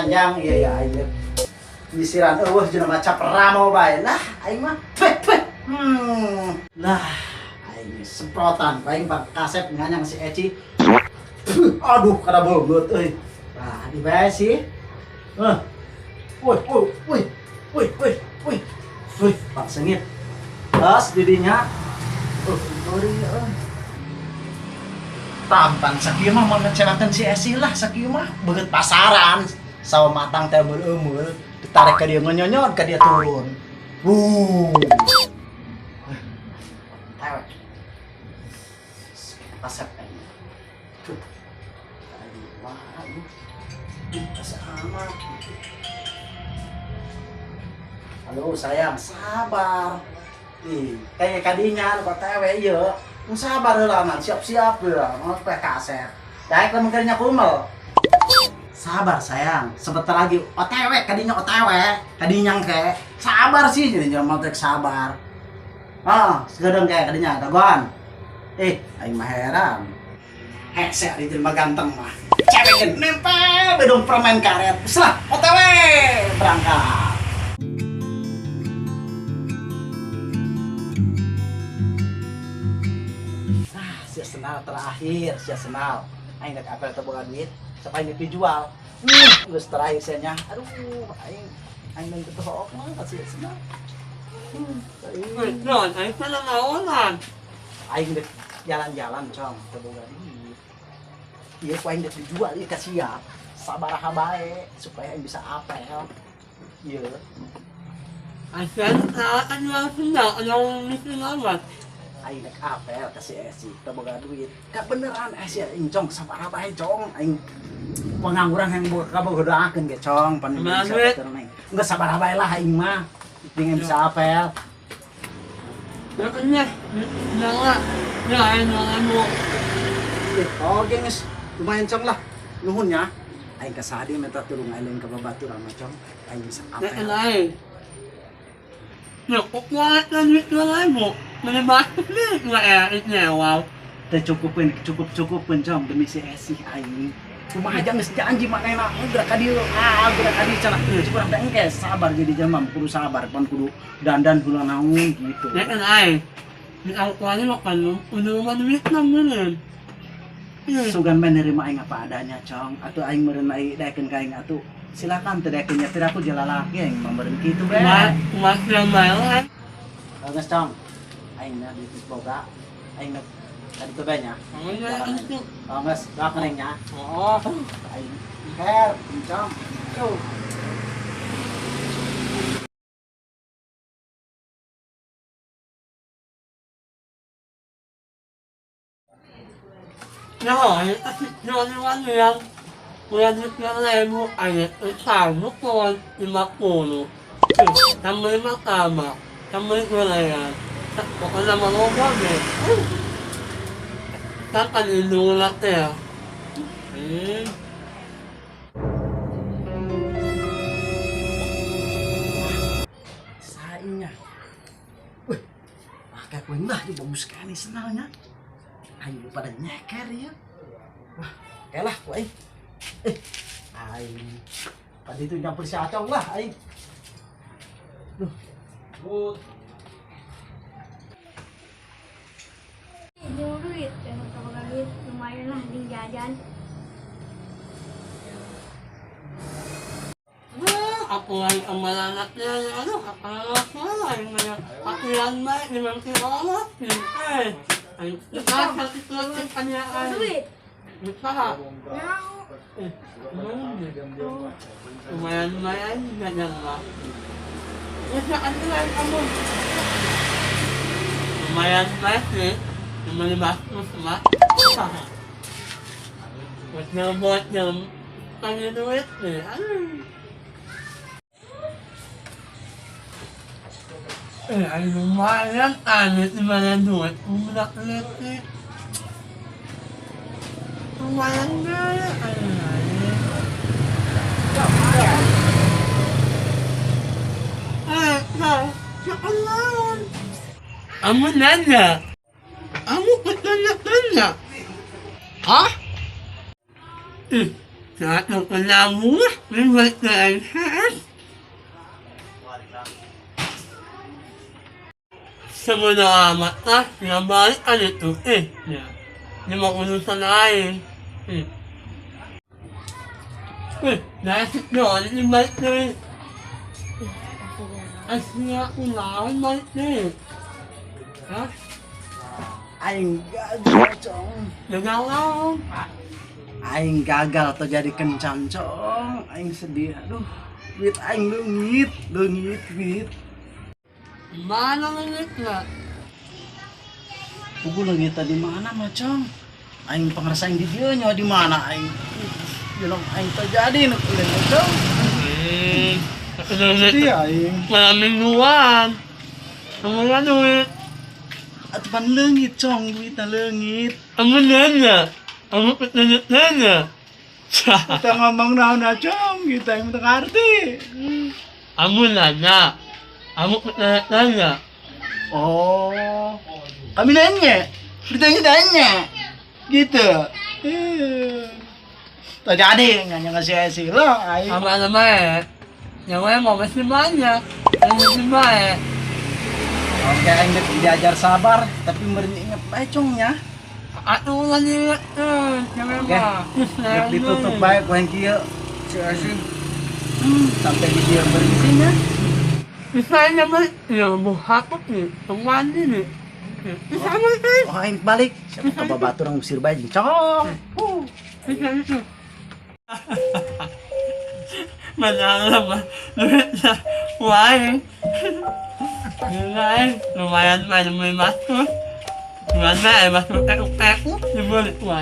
Nganjang iya ya aing. Nyisiran eueuh jeung maca peramo bae. Lah aing mah peh peh. Lah aing semprotan aing Bang Kasep nganyang si Eci. Puh, aduh kada beungeut euy. Nah, di bae sih. Heh. Woi, woi, woi. Woi, woi, woi. Woi, Pak Sengit. Terus didinya. Sorry euy. Tampan sakieu mah mengecewakan si Esi lah sakieu mah beungeut pasaran. Sawo matang teh eumul-eumul ditarik ka dia ngonyonyot ka dia turun. Wuh. Tewek. Kasep aing. Tuh. Aduh, wah, aduh. Asa amat. Halo sayang, sabar. Ih, kayak kadinya nu tewe ieu. Nu sabar heula mah, siap-siap heula, mau teh kaset. Daek lamun kadinya kumel. Sabar sayang, sebentar lagi OTW kadinya OTW, kadinya ke. Sabar sih jadi jelema teh sabar. Ah, segadang kayak kadinya dagoan. Eh, aing mah heran. Hese ari jelema ganteng mah. Cewek ge nempel bedong permen karet. Geus lah, OTW berangkat. Ah, sia senal terakhir, sia senal. Aing rek apel teu boga duit, sok aing dijual. Geus terakhir sia nya. Aduh, aing aing mah teu hook mah ka sia senal. Aing. Non, aing teh naonan. Aing rek jalan-jalan, Cong, teu boga duit. Ieu ku aing rek dijual ieu ka sia. Sabaraha bae supaya aing bisa apel. Ieu. Aing teh jual sendal, anu miskin amat. Aing rek apel ka si Esi, teu boga duit. Ka beneran Esi aing Cong, sabaraha bae Cong, aing pengangguran yang kabogodoakeun ge Cong, pan Kumaha bisa duit? teu neng. Geus sabaraha bae lah aing mah. Penting bisa apel. Ya kenyah, nyawa, ya aing nyawa. Oh, geus lumayan Cong lah. Nuhun nya. Aing ka sadi minta tulung aing lain ka babaturan mah Cong. Aing bisa Ya apel. aing. Ya kok kuat kan duit 2.000. Mana masuk nih dua nyewa. Teu cukupkeun, cukup-cukupkeun Cong demi si Esi aing. Kumaha aja geus janji manehna gerak ka dieu. Ah, gerak ka dieu cenah. Cukup teh engke sabar jadi jelema kudu sabar pan kudu dandan heula naon gitu. Ya kan aing. Di awalnya makan udah mah duit nang meureun. Sugan mah nerima aing apa adanya Cong. Atuh aing meureun ai daekeun ka aing atuh. Silakan teu daekeun nya teu aku jalalaki aing mah meureun kitu bae. Mas yang bae. Geus Cong. Aing na duit geus boga. Aing na tadi tuh bae nya. Oh iya, itu. Oh geus, doakeun aing nya. Oh. Aing her, Cong. Tuh. Ya, jual yang punya duit 2.000, ayat sanggup lawan 50. Tambah lima sama, tambah gorengan. Pokoknya sama loba deh. Kapan indung latte ya? Saingnya. Wih, pakai kue lah, ini bagus sekali senangnya. Ayo pada nyeker ya. Wah, kalah kue. Aing. Tadi itu nyampur si Acong lah, aing. Duh. Good. Jeung duit, yang boga duit lumayan lah jeung jajan. Aku lagi kemana anaknya, aduh, apa lagi banyak. Aku yang baik, di mana Allah, ayo, kita satu satu tanya ayo. Duit. Bisa. Nyaho. Lumayan lumayan jajan lah. Bisa kan lain kamu. Lumayan baik sih, cuma 500 lah. Buat buat jam tanya duit nih, aduh. Ayo lumayan aneh di mana duit, udah kelihatan. Lumayan deh, ayo. Ya Allah. Kamu nanya, kamu bertanya-tanya. Hah? Ih, Nah, kamu, ini Semua mata yang balik ada tu eh ya. 50 sana air. Eh. Eh, dah sikit ni balik ni. Asyik aku lawan balik ni. Ha? Aing gagal, Cong. Jangan lawan. Aing gagal atau jadi kencan, Cong. Aing sedih. Aduh, duit aing leungit, leungit duit. Mana leungit lah? Pugu leungit di mana mah, Cong? Aing pangrasain di dieu nya di mana aing. Jelong aing terjadi nu leungit, Cong. Eh, Sedih aing. Malam mingguan. Kemudian duit. Atuh pan leungit, Cong, duitna leungit. Kamu nanya. Kamu nanya. Kita ngomong naon Cong, kita yang ngerti. Kamu nanya. Kamu nanya. Oh, kami nanya, ditanya-tanya, gitu. Eh. Tak jadi, nggak ngasih si lo, aing. Sama nama ya. Yang lain mau mesti banyak. Yang mesti banyak. Oke, aing geus diajar sabar, tapi meureun inget bae congnya. Aku lagi ingat tuh. Oke. Geus ditutup bae ku aing kieu. Si Asin. Sampai di dia berisinya. Misalnya balik, ya mau hapus nih, kemana nih? Bisa balik, Oh, aing balik. Siapa ka babatur ngusir bae jeung cong. bisa itu. Mana lama, duitnya, wah, lumayan, lumayan main main masuk, gimana ya masuk aku dibalik wah.